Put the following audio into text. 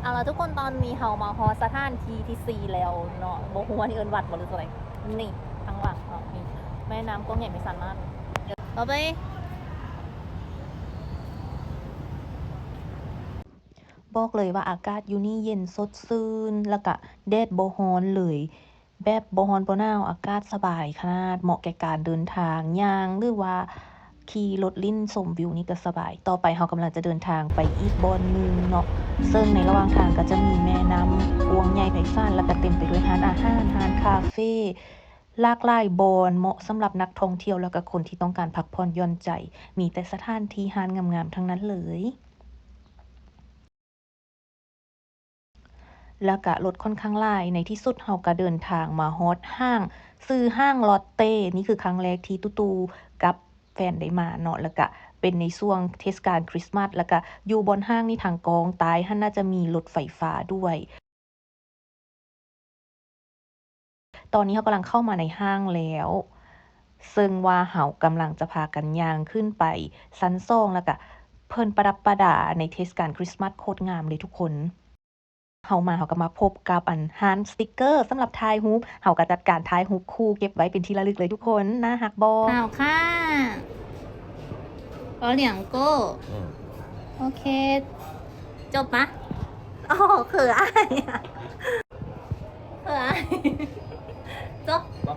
ເອົາລະທຸກຄົນ ຕອນນີ້ເຮົາມາຮອດສະຖານທີ່ທີສີ່ແລ້ວເນາະ ບໍ່ຮູ້ວ່ານີ້ເອີ້ນວັດບໍ່ ຫຼືຈັ່ງໃດ. ນີ້ທາງຫຼັງເນາະ ນີ້ແມ່ນ້ຳກວ້າງໃຫຍ່ໄພສານມາກ. ຕໍ່ໄປ ບອກເລີຍວ່າອາກາດຢູ່ນີ້ເຢັນສົດຊື່ນ ແລ້ວກະແດດບໍ່ຮ້ອນເລີຍ. ແບບບໍ່ຮ້ອນບໍ່ໜາວ ອາກາດສະບາຍຂະໜາດ ເໝາະແກ່ການເດີນທາງ ຍ່າງ ຫຼືວ່າຂີ່ລົດຫຼິ້ນຊົມວິວນີ້ກໍສະບາຍ. ຕໍ່ໄປເຮົາກຳລັງຈະເດີນທາງໄປອີກບ່ອນໜຶ່ງເນາະ ເຊິ່ງໃນລະຫວ່າງທາງກໍຈະມີແມ່ນ້ຳກວ້າງໃຫຍ່ໄພສານ ແລ້ວກໍເຕັມໄປດ້ວຍຮ້ານອາຫານ, ຮ້ານຄາເຟ ຫຼາກຫຼາຍບ່ອນ ເໝາະສຳລັບນັກທ່ອງທ່ຽວ ແລ້ວກໍຄົນທີ່ຕ້ອງການພັກຜ່ອນຢ່ອນໃຈ. ມີແຕ່ສະຖານທີ່ຮ້ານງາມໆ ທັງນັ້ນເລີຍ. ແລ້ວກະລົດຂ້ອນຂ້າງຫຼາຍ. ໃນທີ່ສຸດເຮົາກະເດີນທາງມາຮອດຫ້າງ ຊື່ຫ້າງລອດເຕ. ນີ້ຄືຄັ້ງແລກທີ່ຕູ້ໆກັບແຟນໄດ້ມາເນາະ ແລ້ວກະເປັນໃນຊ່ວງເທດສະການຄຣິສມາດ ແລ້ວກະຢູ່ບ່ອນຫ້າງນີ້ ທາງກ້ອງໃຕ້ຫັ້ນໜ້າຈະມີລົດໄຟຟ້າດ້ວຍ. ຕອນນີ້ເຮົາກຳລັງເຂົ້າມາໃນຫ້າງແລ້ວ ເຊິ່ງວ່າເຮົາກຳລັງຈະພາກັນຍ່າງຂຶ້ນໄປຊັ້ນສອງ ແລ້ວກະເພິ່ນປະດັບປະດາໃນເທດສະການຄຣິສມາດໂຄດງາມເລີຍທຸກຄົນ. ເຮົາມາ ເຮົາກໍມາພົບກັບອັນຮ້ານສະຕິກເກີສຳລັບຖ່າຍຮູບ. ເຮົາກໍຈັດການຖ່າຍຮູບຄູ່ເກັບໄວ້ເປັນທີ່ລະລຶກເລີຍທຸກຄົນ. ໜ້າຮັກບໍ່? 好看 ขอ两个. ອືມ ໂອເຄ ຈົບປະ? ໂອ້ ເຂີອາຍ ເຂີອາຍ ຈົບ.